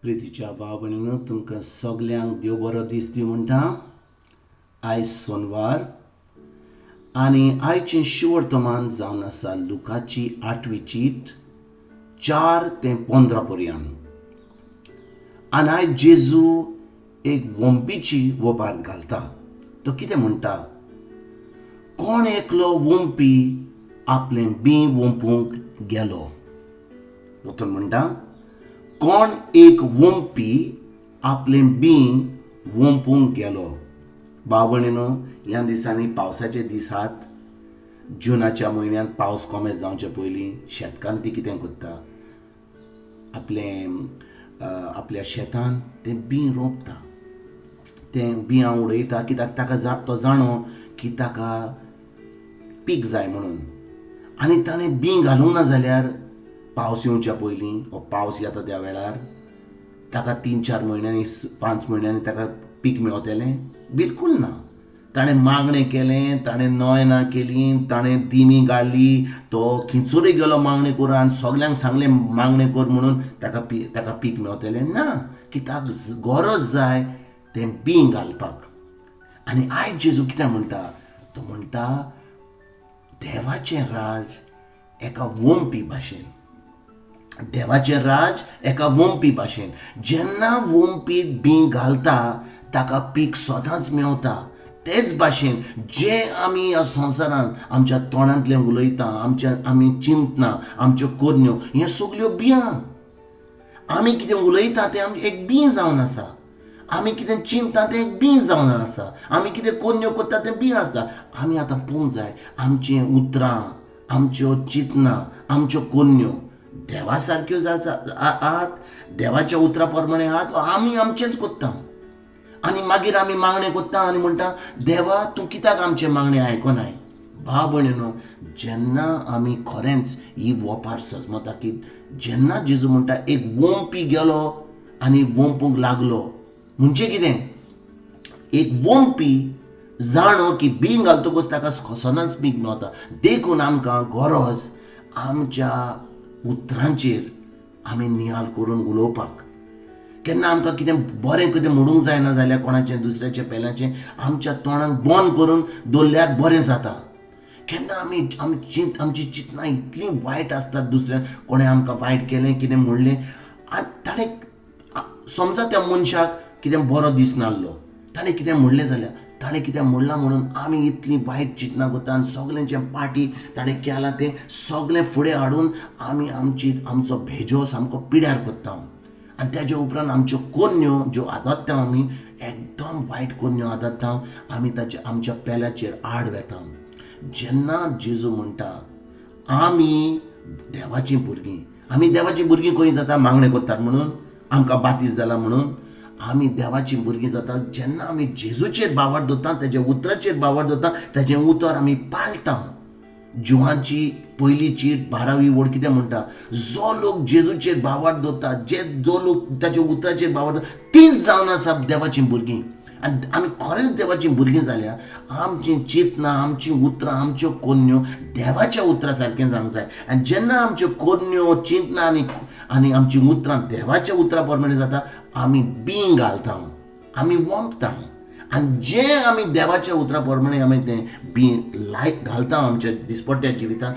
प्रितीच्या भाव भयणीनो, तुमकां सगल्यांक देव बरो दीस दी म्हणटा. आयज सोनवार आनी आयचें शिवर्तमान जावन आसा लुकाची आठवी चीट 4 ते 15 पर्यंत. आनी आयज जेजू एक वोम्पीची वोपार घालता. तो कितें म्हणटा? कोण एकलो वोम्पी आपलें बीं वोंपूंक गेलो. वतून म्हणटा, कोण एक वोम्पी आपलें बीं वोंपूंक गेलो. भाव भयणीनो, ह्या दिसांनी पावसाचे दीस आहात. जुनाच्या म्हयन्यांत पावस कोमेस जावचे पयलीं शेतकान्न ती कितें करता, आपलें आपल्या शेतान तें बीं रोंपता, तें बियां उडयता, कित्याक ताका तो जाणो की ताका पीक जाय म्हणून. आनी ताणें बीं घालूंक ना जाल्यार पावस येवच्या पयलीं वो पावस येता त्या वेळार ताका 3-4 म्हयन्यांनी 5 म्हयन्यांनी ताका पीक मेवतलें? बिलकूल ना. ताणें मागणें केलें, ताणें नोयनां केलीं, ताणें दिमी गाळ्ळी, तो खिंचोरी गेलो मागणें करून आनी सगल्यांक सांगलें मागणें कर म्हणून ताका पीक मेवतलें ना. कित्याक गरज जाय तें बीं घालपाक. आनी आयज जेजू कितें म्हणटा? तो म्हणटा देवाचें राज एका वोंपी भाशेन, देवाचें राज एका वोंपी भाशेन. जेन्ना वोंपी बीं घालता ताका पीक सदांच मेवता. तेच भाशेन जें आमी ह्या संवसारांत आमच्या तोंडांतलें उलयता, आमच्या आमी चिंतना, आमच्यो करण्यो, ह्यो सगल्यो बियां. आमी कितें उलयता तें आमचें एक बीं जावन आसा. आमी कितें चिंतता तें एक बीं जावन आसा. आमी कितें करण्यो करता तें बीं आसता. आमी आतां पळोवंक जाय आमचीं उतरां, आमच्यो चिंतना, आमच्यो करण्यो देवा सारक्यो आहात, देवाच्या उतरा प्रमाणे आहात, आमी आमचेंच करता. आनी मागीर आमी मागणें करता आनी म्हणटा, देवा तूं कित्याक आमचें मागणें आयकनाय? भाव भयणीनो, जेन्ना आमी खरेंच ही वोपार सजमता की जेन्ना जेजू म्हणटा एक वोंपी गेलो आनी वोंपूंक लागलो, म्हणजे कितें? एक वोंपी जाणो की बीं घालतकूच ताका सदांच पीक मेवता. देखून आमकां गरज आमच्या उतरांचेर आमी नियाळ करून उलोवपाक. केन्ना आमकां कितें बरें कितें म्हणूंक जायना जाल्यार कोणाचें दुसऱ्याचें पेल्याचें आमच्या तोंडाक बंद करून दवरल्यार बरें जाता. केन्ना आमी आमची चिंतनां इतलीं वायट आसतात, दुसऱ्यान कोणें आमकां वायट केलें, कितें म्हणलें, आनी ताणें समजा त्या मनशाक कितें बरो दिसनासलो, ताणें कितें म्हणलें जाल्यार ताणें कितें म्हणलां म्हणून आमी इतलीं वायट चिंतनां करता आनी सगळें जें पार्टी ताणें केलां तें सगळें फुडें हाडून आमी आमचो भेजो सामको पिड्यार करता. आनी ताजे उपरांत आमच्यो कोन्यो ज्यो आदत्ता आमी एकदम वायट कोन्यो आदत्ता, आमी ताचे आमच्या पेल्याचेर आड वेता. जेन्ना जेजू म्हणटा आमी देवाचीं भुरगीं, आमी देवाचीं भुरगीं खंय जाता? मागणें करतात म्हणून, आमकां बातीस जाला म्हणून आमी देवाचीं भुरगीं जाता. जेन्ना आमी जेजूचेर बावार दवरता, तेज्या उतराचेर बावार दवरता, तेजें उतर आमी पाळटा. जुवांची पयली चीट 12वी वड कितें म्हणटा? जो लोक जेजूचेर बावार दवरता, जे जो लोक ताच्या उतराचेर बावार दवरता, तींच जावन आसा देवाचीं भुरगीं. आनी आमी खरेंच देवाचीं भुरगीं जाल्यार आमचीं चिंतनां, आमचीं उतरां, आमच्यो कोन्यो देवाच्या उतरां सारकें जावंक जाय. आनी जेन्ना आमच्यो कोन्यो, चिंतनां आनी आमचीं उतरां देवाच्या उतरां प्रमाणे जाता, आमी बीं घालता, आमी वोंपता. आनी जें आमी देवाच्या उतरां प्रमाणे आमी तें बीं लायक घालता आमच्या दिसपट्ट्या जिवितांत,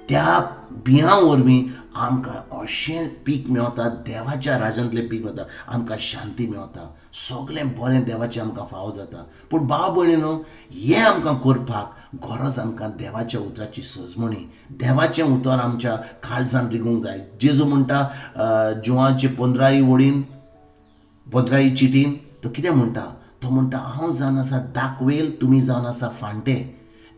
त्या बियां वरवीं आमकां अशें पीक मेवता, देवाच्या राजांतलें पीक मेवता, आमकां शांती मेवता, सगळें बरें देवाचें आमकां फावो जाता. पूण भाव भयणीनो, हें आमकां करपाक गरज आमकां देवाच्या उतराची सजमणी, देवाचें उतर आमच्या काळजान रिगूंक जाय. जेजू म्हणटा जुवांचे 15 वडीन 15 चिटीन तो कितें म्हणटा? तो म्हणटा हांव जावन आसा दाखवेल, तुमी जावन आसा फांटे.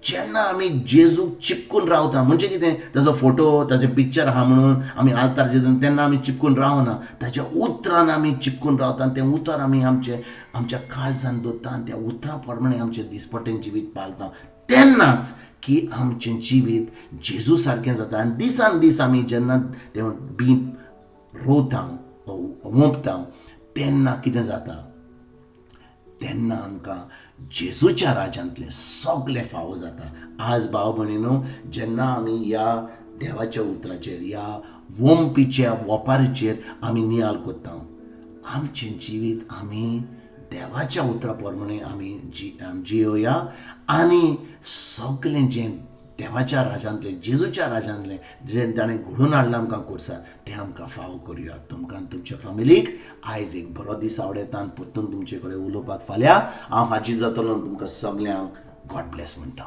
जेन्ना आमी जेजूक चिपकून रावता, म्हणजे कितें, ताजो फोटो, ताजें पिक्चर आहा म्हणून आमी आल्तार जेजून तेन्ना आमी चिपकून रावना, ताज्या उतरान आमी चिपकून रावता आनी तें उतर आमी आमच्या काळजान दवरता आनी त्या उतरा प्रमाणे आमचें दिसपट्टें जिवीत पाळता, तेन्नाच की आमचें जिवीत जेजू सारकें जाता. आनी दिसान दीस आमी जेन्ना तें बीं रोवता, वोंपता, तेन्ना कितें जाता? तेन्ना आमकां जेजूच्या राजांतलें सगळें फावो जाता. आज भाव भयणीनो, जेन्ना आमी ह्या देवाच्या उतराचेर, ह्या वोमपीच्या वोपारीचेर आमी नियाळ करता. आमचें जिवीत आमी देवाच्या उतरा प्रमाणे आमी जियोया आनी सगळें जें देवाच्या राजांतलें, जेजूच्या राजांतलें जें ताणें घडोवन हाडलां आमकां कोर्सार, तें आमकां फावो करुया. तुमकां आनी तुमच्या फामिलीक आयज एक बरो दीस आवडयता आनी परतून तुमचे कडेन उलोवपाक फाल्यां हांव हाजीर जातलो. तुमकां सगल्यांक गॉड ब्लेस म्हणटा.